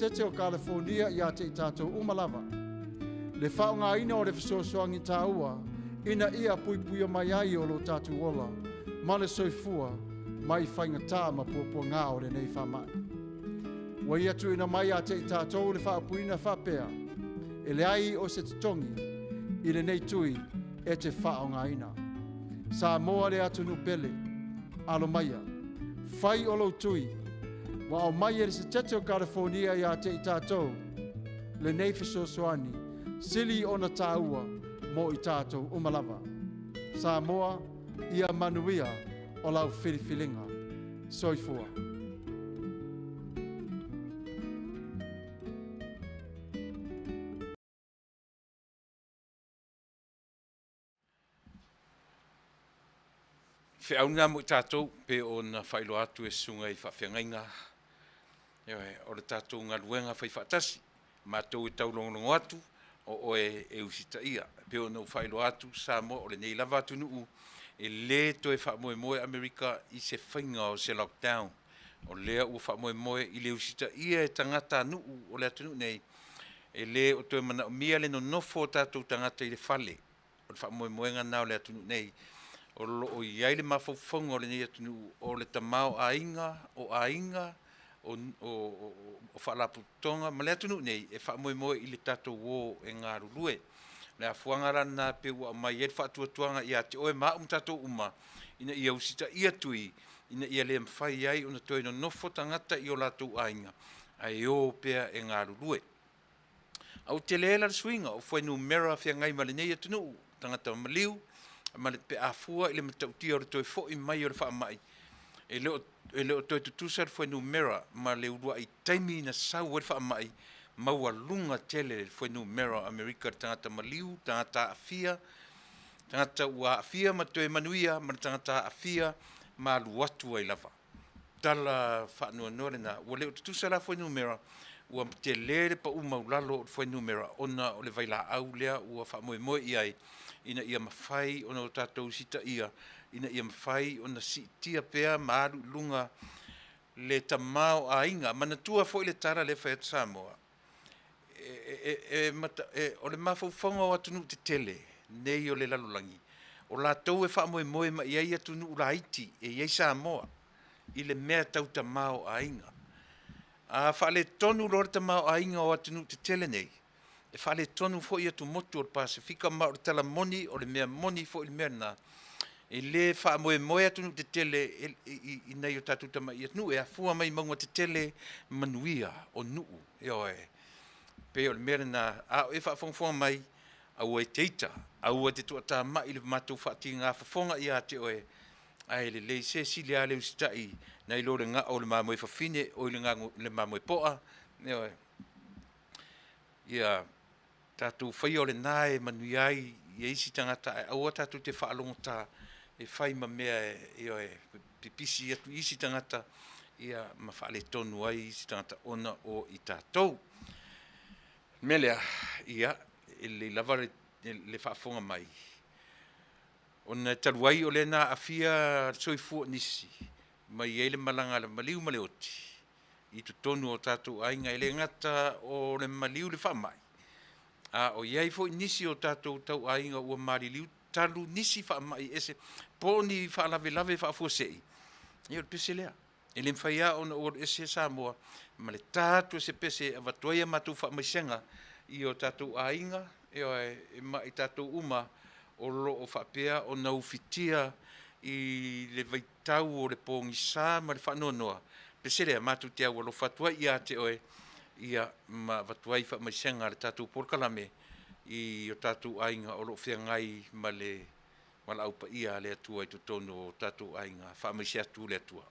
Setete o Kalifornia ia te i tatou uma lava le faaaogaina o le fesoasoani taua ina ia puipuia mai ai o lo tatou ola ma le soifua mai faigata ma puapuaga o lenei faamai. Ua ia tuuina mai ia te i tatou le faaupuina faapea, E leai o se totogi i lenei tui e te faaaogaina. Samoa le atunuu pele, alo maia, fai o lou tui, ua aumai e le Setete o Kalifornia ia te i tatou lenei fesoasoani sili ona taua mo i tatou uma lava. Samoa, ia manuia o lau filifiliga. Soifua. Feau lena mo i tatou pe ona faailoa atu e susuga i faafeagaiga, ioe, o le tatou galuega fai faatasi, matou e taulogologo atu, o oe e usitaia. E pei ona ou faailoa atu Samoa, o lenei lava atunuu e le toe faamoemoe Amerika i se faiga o se lockdown. O lea ua faamoemoe i le usitaia e tagatanuu o le atunuu nei, e le o toe manaomia le nonofo o tatou tagata i le fale. O le faamoemoega lena o le atunuu nei. O lo o i ai le mafaufauga o lenei atunuu o le tamaoaiga o aiga, o faalapotopotoga ma le atunuu nei e faamoemoe i le tatou o e galulue. O le afuaga la lena e pei ua aumai ai le faatuatuaga ia te oe ma au ma tatou uma ina ia usitaia tui ina ia le mafai ai ona toe nonofo tagata i o latou aiga ae o pea e galulue. A ua tele la le suiga o fuainumera feagai ma lenei atunuu, tagata maliu ma le pe a fua i le matautia o le toe foi mai o le faamai, e le o toe tutusa le fuainumera ma le uluai taimi na sau ai le faamai, maualuga tele le fuainumera o Amerika i le tagata maliu, tagata aafia, tagata ua aafia ma toe manuia ma le tagata aafia ma alu atu ai lava. Tala faanoanoa lena, ua le o tutusa la fuainumera, ua tele le pau maualalo o le fuainumera ona o le vailaau lea ua faamoemoe i ai ina ia mafai ona o tatou usitaia, ina ia mafai ona siitia pea ma alu i luga le tamaoaiga. Manatua foi le tala lea e fai atu Samoa, o le mafaufauga o atunuu tetele nei o le lalolagi, o latou e faamoemoe mai i ai atunuu laiti e i ai Samoa i le mea tau tamaoaiga. A faaletonu loa le tamaoaiga o atunuu tetele nei, e faaletonu foi atumotu o le Pasefika, ma o le tala moni, o le mea moni foi le mea lena, e le faamoemoe atunuu tetele i nai o tatou tamai atunuu, e afua mai mauga tetele manuia o nuu, ioe. Pei o le mea lena, a o e faafogafoga mai, aua e te ita, aua e te toatamai i le matou faatiga fofoga ia te oe, ae lelei se sili lava le usitai nai lo le gao o le mamoe fafine oi le mamoe poa, ioe. Ia tatou faia o lena e manuia ai isi tagata, ae aua tatou te faalogota e fai ma mea e pipisi atu i isi tagata ia ma faaletonu ai isi tagata ona o i tatou. O le mea lea, ia, e lelei lava le faafofoga mai, ona e talu ai o lea na aafia le soifua o nisi mai ai le malaga a le maliu ma le oti i totonu o tatou aiga, e le gata o le maliu le faamai, a o i ai foi nisi o tatou tauaiga ua maliliu talu nisi faamai ese po o ni faalavelave faafuasei, ia o le pese lea. E le mafai lava ona ou alu ese Samoa ma le ta atu o se pese e avatu ai a matou faamaisega i o tatou aiga, ioe, ma i tatou uma o lo o faapea ona ufitia i le vaitau o le pogisa ma le faanoanoa. Pese lea, matou te aualofa atu ai ia te oe, ia, ma avatu ai faamaisega a le tatou polokalame i o tatou aiga o lo o feagai ma le valaau paia a le Atua i totonu o tatou aiga. Faamaise atu le Atua.